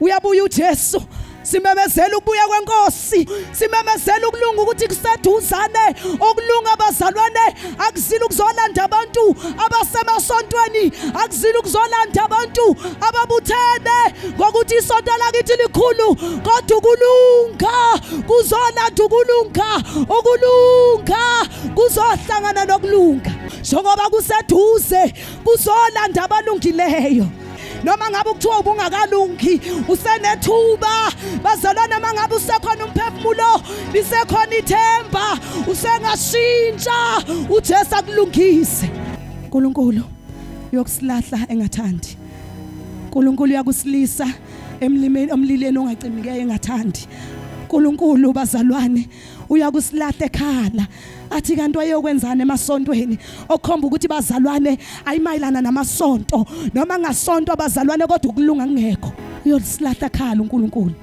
Uyabuya uJesu. Simemezela ukubuya kwenkosi, simemezela ukulunga ukuthi kuseduzane. Ukulunga bazalwane akuzile ukuzolanda abantu abasemasontweni, akuzile ukuzolanda abantu ababuthene ngokuthi isonto lakithi likhulu, kodwa ukulunga kuzolanda ukulunga, ukulunga kuzohlangana nokulunga. Njengoba kuseduze kuzolanda abalungileyo. Noma ngabe kuthiwa ubungakalungi usenethuba bazalwane, uma ngabe usekhona umphefumulo, lisekhona ithemba, usengashintsha uJesu akulungise. uNkulunkulu uyokusilahla engathandi. uNkulunkulu uyakusilisa emlimeni omlileni ongacimikeyo engathandi. uNkulunkulu bazalwane uyakusilahla ekhala athi kanti wayeyokwenzani emasontweni, okukhomba ukuthi bazalwane ayimayelana namasonto noma ngasonto abazalwane, kodwa ukulunga kungekho. Uyolisilahla khala uNkulunkulu.